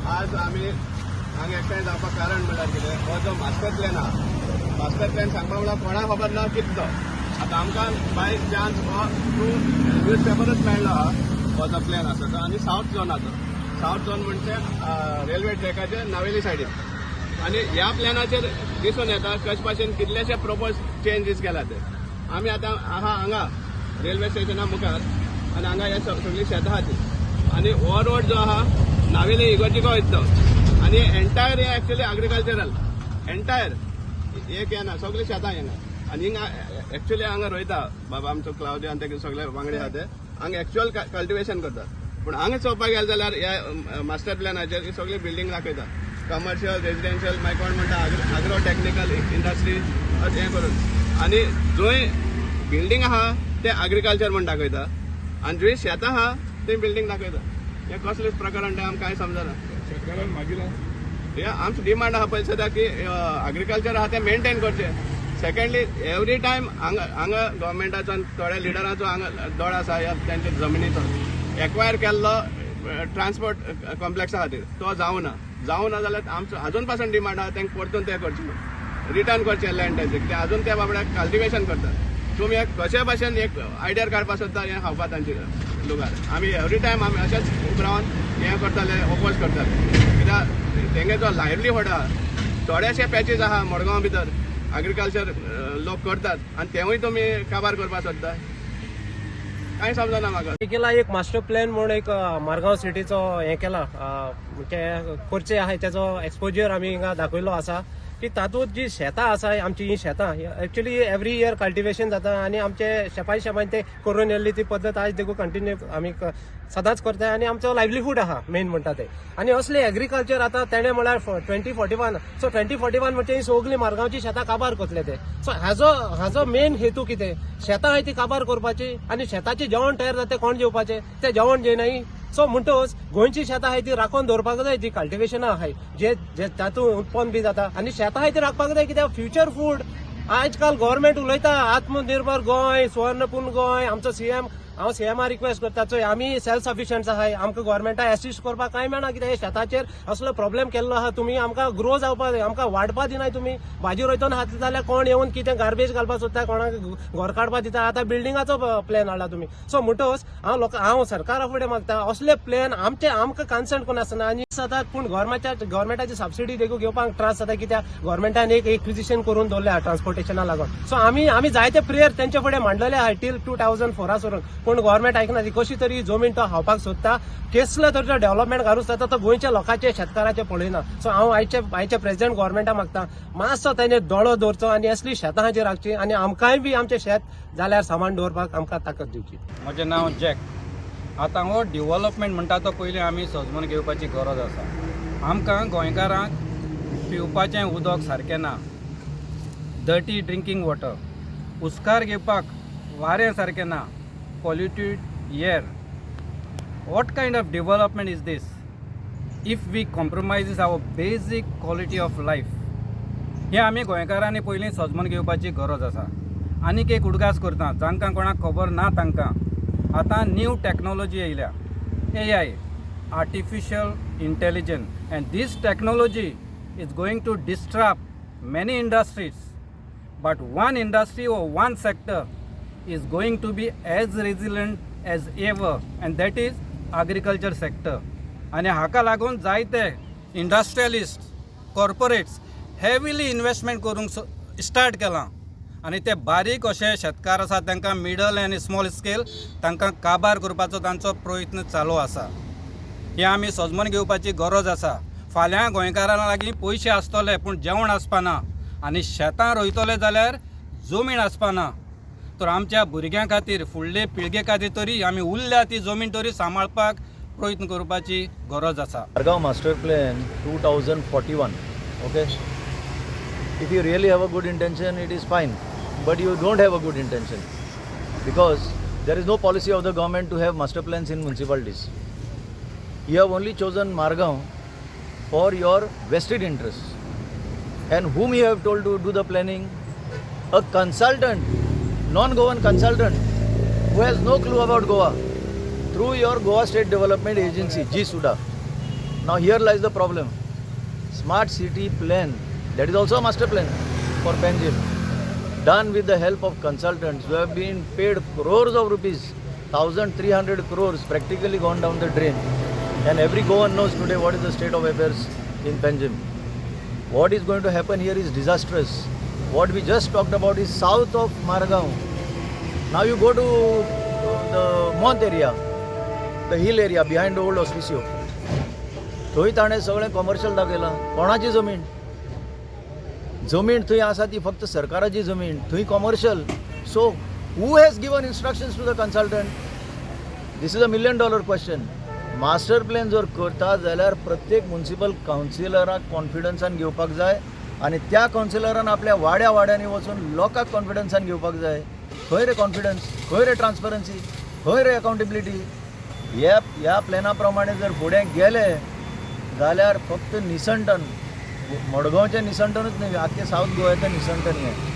आज आमी हांगा एकठांय जावपाक कारण म्हणल्यार कितें, हो जो मास्टर प्लॅन आहा, मास्टर प्लॅन सांगपा म्हणल्यार कोणाक खबर ना कितलो. आतां आमकां बाय चान्स हो थ्रू न्यूज पेपरूच मेळ्ळो आहा हो जो प्लॅन आसा तो. आनी सावथ झोनाचो, सावथ झोन म्हणजे रेल्वे ट्रॅकाचे नावेली सायडीन. आनी ह्या प्लॅनाचेर दिसून येता कशे भाशेन कितलेशे प्रपोज चेंजीस केला ते. आमी आतां आहा हांगा रेल्वे स्टेशना मुखार आनी हांगा हे सगळीं शेतां आहा ती. आनी हो रोड जो आहा नावेली इगर्जिको वयतलो आनी एंटायर हे एक्चुअली अग्रिकल्चरल एंटायर एक येना, सगळीं शेतां हिंगा. आनी हिंगा एक्चुअली हांगा रोयता बाबा आमचो क्लावदियो आनी तेगे सगळे वांगडी आहा ते हांगा एक्चुअल कल्टिवेशन करतात. पूण हांगा चोवपाक गेले जाल्यार ह्या मास्टर प्लॅनाचेर ही सगळी बिल्डींग दाखयता, कमर्शियल, रेजिडेन्शियल, मागीर कोण म्हणटा आग्रो टेक्निकल इंडस्ट्री अशें हें करून. आनी जंय बिल्डींग आहा ते अग्रिकल्चर म्हूण दाखयता आनी जंय शेतां आहा ते बिल्डींग दाखयता. हें कसलें प्रकरण तें आमकां कांय समजना. शेतकारान मागिला. हे आमचो डिमांड आहा पयलीं सद्या की अग्रिकल्चर आहा तें मेंटेन करचें. सेकंडली, एवरी टायम हांगा हांगा गव्हर्मेंटाचो आनी थोड्या लिडरांचो हांगा दोळो आसा ह्या तेंच्या जमिनीचो एक्वायर केल्लो ट्रान्सपोर्ट कॉम्प्लेक्सा खातीर. तो जावना, जावना जाल्यार आमचो अजून पासून डिमांड आहा तांकां परतून तें करचें, रिटर्न करचें लँड तेंचें. ते अजून त्या बाबड्याक कल्टिवेशन करतात. तुमी एक कशे भाशेन एक आयडियार काडपाक सोदता हें खावपा तांचे लुगार. आमी एवरी टायम आमी अशेंच उब रावन हें करताले, ओपोज करताले, कित्याक तेंगे जो लायवलीहूड आहा, थोडेशे पॅचीस आहा मडगांव भितर अग्रिकल्चर लोक करतात आनी तेवूय तुमी काबार करपाक सोदता. कांय समजना म्हाका. केला एक मास्टर प्लॅन म्हूण एक मारगांव सिटीचो हें केला, म्हणजे करचे आहाय तेजो एक्सपोजर आमी हिंगा दाखयलो आसा की तातूंत जी शेतां आसा आमची, ही शेतां एक्चुअली एवरी इयर कल्टिवेशन जाता आनी आमचे शेपाय शेपान ते करून येयल्ली ती पद्दत आज देखून कंटिन्यू आमी सदांच करताय आनी आमचो लायवलीहूड आहा मेन म्हणटा ते. आनी असले एग्रीकल्चर आतां तेणें म्हळ्यार 2041, सो 2041 म्हणजे ही सगळीं मारगांवची शेतां काबार करतले ते. सो हाजो मेन हेतू कितें? शेतां आहाय ती काबार करपाची आनी शेताचें जेवण तयार जाता तें कोण जेवपाचें? तें जेवण जेयनाय. सो म्हणटकच गोंयची शेतां आहाय ती राखून दवरपाक जाय, जी कल्टिवेशनां आहाय जे जे तातूंत उत्पन्न बी जाता आनी शेतां आहाय ती राखपाक जाय, कित्याक फ्युचर फूड. आजकाल गव्हर्मेंट उलयता आत्मनिर्भर गोंय, सुवर्णपूर्ण गोंय. आमचो सीएम, हांव सीएमा रिक्वेस्ट करता, चोय आमी सेल्फ सफिशियंट आहाय, आमकां गव्हर्मेंटा एसिस्ट करपाक कांय मेळना, कित्याक हे शेताचेर असलो प्रॉब्लेम केल्लो आहा तुमी. आमकां ग्रो जावपाक, आमकां वाडपा दिनाय तुमी. भाजी रोयतना हात जाल्यार कोण येवन कितें गार्बेज घालपाक सोदता, कोणाक घर काडपाक दिता. आतां बिल्डिंगाचो प्लॅन हाडला तुमी. सो म्हणटकच हांव लोकां, हांव सरकारा फुडें मागता, असले प्लॅन आमचे आमकां कन्सर्न कोण आसना आनी जातात, पूण गव्हर्मेंटाची सबसिडी देखून घेवपाक त्रास जाता, कित्याक गव्हर्मेंटान एक एक्विजिशन करून दवरले आहा ट्रान्सपोर्टेशना लागून. सो आमी जायते प्रेयर तेंचे फुडें मांडलेले आहा टील 2004 सोडून, पूण गव्हर्मेंट आयकना. ती कशी तरी जमीन तो खावपाक सोदता, केसलो तरी तो डेव्हलपमेंट घालूंक सोदता, तो गोंयच्या लोकांचे शेतकाराचे पळयना. सो हांव आयचे प्रेझेंट गव्हर्मेंटा मागता, मातसो तेणे दोळो दवरचो आनी असली शेतां हाचेर राखची आनी आमकांय बी आमचें शेत जाल्यार सामान दवरपाक आमकां ताकद दिवची. म्हजें नांव जॅक. आतां हो डिवॉलॉपमेंट म्हणटा तो पयलीं आमी सजमून घेवपाची गरज आसा. आमकां गोंयकारांक पिवपाचें उदक सारकें ना, डर्टी ड्रिंकींग वॉटर. उस्कार घेवपाक वारें सारकें ना, polluted air. What kind of development is this if we compromises our basic quality of life? हें आमी गोंयकारांनी पयलीं सजमून घेवपाची गरज आसा. आनीक एक उडगास करता, जांकां कोणाक खबर ना तांकां, आतां न्यू टॅक्नोलॉजी येयल्या, AI, artificial intelligence, and this technology is going to disrupt many industries, but one industry or one sector is going to be as resilient as ever, and that is agriculture sector. आनी हाका लागून जायते industrialist, corporates heavily investment करूंक start केलां आनी ते बारीक अशे शेतकार आसा तांकां, मिडल आनी स्मॉल स्केल, तांकां काबार करपाचो तांचो प्रयत्न चालू आसा. हें आमी सजमून घेवपाची गरज आसा. फाल्यां गोंयकारां लागीं पयशे आसतले पूण जेवण आसपाना आनी शेतां रोयतले जाल्यार जमीन आसपाना. तर आमच्या भुरग्यां खातीर, फुडले पिळगे खातीर तरी आमी उरल्या ती जमीन तरी सांबाळपाक प्रयत्न करपाची गरज आसा. Margao Master Plan 2041. Okay. If you really have a good intention, it is fine. But you don't have a good intention because there is no policy of the government to have master plans in municipalities. You have only chosen Margao for your vested interests. And whom you have told to do the planning? A consultant, non Goan consultant who has no clue about Goa, through your Goa State Development Agency, GSUDA. Now here lies the problem. Smart city plan, that is also a master plan for Panjim, done with the help of consultants who have been paid crores of rupees, 1,300 crores practically gone down the drain. And every Goan knows today what is the state of affairs in Panjim. What is going to happen here is disastrous. What we just talked about is south of Margao. Now you go to the Mont area, the hill area behind the old Hospicio. थंय ताणें सगळें commercial दाखयलां. कोणाची जमीन? जमीन थंय आसा ती फक्त सरकाराची जमीन, थंय commercial. So who has given instructions to the consultant? This is a million dollar question. Master plan जर करता जाल्यार प्रत्येक मुन्सिपल कावन्सिलराक कॉन्फिडन्सान घेवपाक जाय आनी त्या कावन्सिलरान आपल्या वाड्या वाड्यांनी वचून लोकांक कॉन्फिडन्सान घेवपाक जाय. खंय रे कॉन्फिडन्स? खंय रे ट्रान्सपरन्सी? खंय रे अकाउंटेबिलिटी? ह्या ह्या प्लॅना प्रमाणे जर फुडें गेले जाल्यार फक्त निसंटन, मडगांवचें निसंटनूच न्हय, आख्खें सावथ गोव्याचें निसंटन हें.